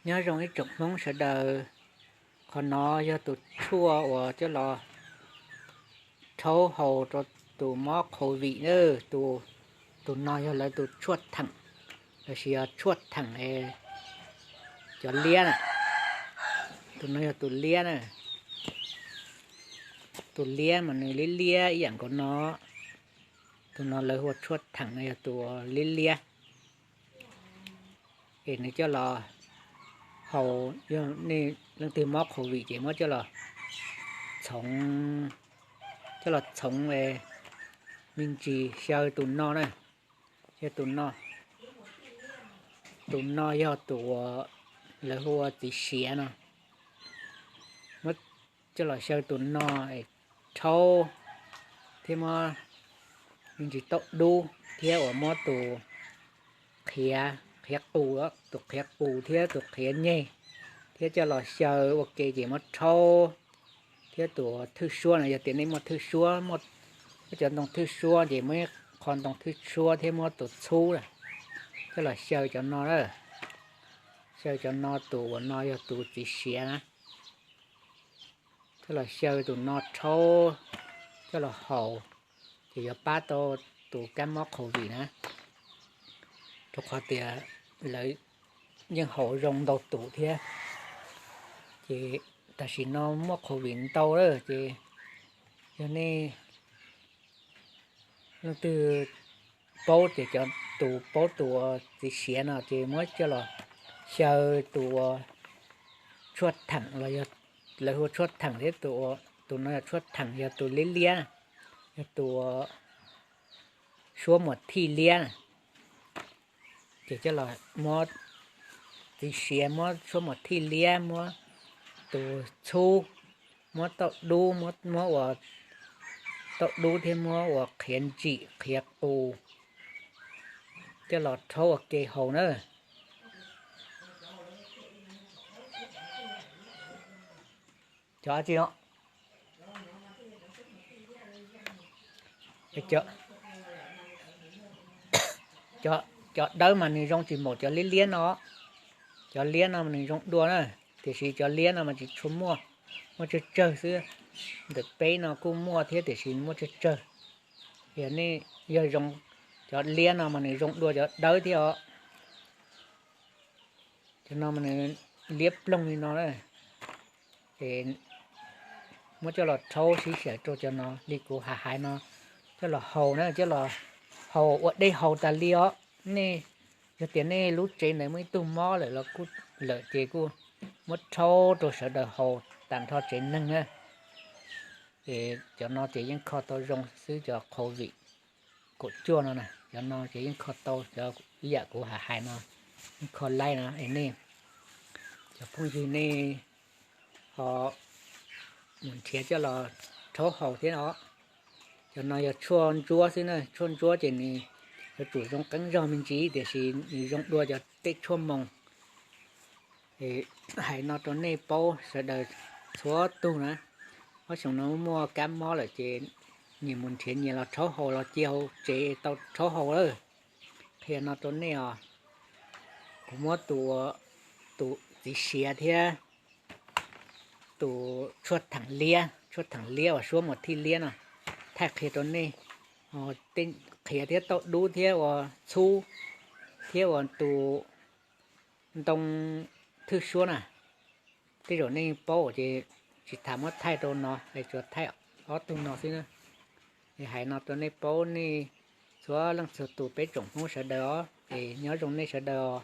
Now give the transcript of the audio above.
Nyob zoo ib tsoom Hmoob sawv daws, qhov no yog tus tshuaj uas coj los rhaub haus rau tus mob COVID na. Tus no yog lawv tus tshuaj theem, lossis yog tshuaj theem cov liab na. Tus no yog tus liab na. Tus liab mas nws liab liab ib yam nkaus no. Tus no lawv hu ua tshuaj theem no yog tus liab liab. Es nws coj los haus, yog nej leej twg mob COVID ces muab coj los txhoov, coj los txhoov me ntsis xyaw tus no na. Xyaw tus no, tus no yog tus uas lawv hu ua txiv siav no. Muab coj los xyaw tus no es rhaub thiab muab me ntsis taub dub thiab uas muab tus qhiav, qhiav qus, tus qhiav qus thiab tus qhiav nyeg thiab coj los xyaw ua ke ces muab rhaub thiab tus thwj suab no. Yog tias nej muaj thwj suab, muaj cov ntoo thwj suab ces muab ib qho ntoo thwj suab thiab muab tus txhub coj los xyaw cov no na. Xyaw cov no, tus uas no yog tus txiv siav na. Coj los xyaw tus no rhaub coj los haus ces yuav pab tau tus kab mob COVID na. Rau qhov tias lawv yeej haus zoo ntau tus thiab. Ces tam sim no muaj COVID ntau lawm ces yog nej leej twg paub ces cov tus paub tus txiv siav no ces muab coj los xyaw tus tshuaj theem los yog lawv hu ua tshuaj theem thiab, tus no yog tshuaj theem yog tus liab liab, yog tus suab muas thij liab. Ces coj los muab txiv siav, muab suab muas thij liab, muab tus txhub, muab taub dub, muab ua taub dub thiab muab ua qhiav ntsim qhiav qus coj los rhaub ua ke haus na. Cov tsi no, cov dawb mas nws zoo tsis npaum cov liab liab no. Cov liab no mas nws zoo dua na, tiam sis cov liab no mas tsis tshua muaj, muaj tsawg tsawg xwb. Ntawm peb no kuj muaj thiab tiam sis muaj tsawg tsawg. Yog nej, yog zoo, cov liab no mas nws zoo dua cov dawb thiab os. Cov no mas nws liab ploog li no na. Ces muab coj los rhaub sib xyaw rau cov no li kuv hais hais no, coj los haus na, coj los haus ua dej haus tas li os. Nej, yog tias nej lub tsev ntawd muaj ib tug mob lawm los kuj lawm ces kuj muab rhaub rau sawv daws haus tag nrho tsev neeg na. Ces cov no ces yeej kho tau zoo xwb, cov COVID kaum cuaj no na, cov no ces yeej kho tau, cov ib yam kuv hais hais no yeej kho laib no es nej, cov phooj ywg nej ho mus nrhiav coj los rhaub haus thiab os. Cov no yog tshuaj ntsuab xwb na, tshuaj ntsuab ces nws yuav tsum zoo qeeb zog me ntsis tiam sis nws zoo dua cov tej tshuaj moos. Hais no rau nej paub sawv daws txhua tug na, ob xyoos no muaj kab mob lawm ces nyias mus nrhiav nyias los rhaub haus los cia hauv tsev tau rhaub haus lawm. Qhia no rau nej os, kuv muab tus, tus txiv siav thiab tus tshuaj theem liab, tshuaj theem liab uas suab muas thij liab no thaij qhia rau nej. Qhiav thiab taub dub thiab ua txhub thiab ua tus ntoo thwj suab na. Tej zaum nej paub ces tsis tas muab thaij rau no es tsuas thaij ob tug no xwb na. Es hais no rau nej paub, nej txhua leej txhua tus peb tsoom Hmoob sawv daws os, es nyob zoo nej sawv daws os.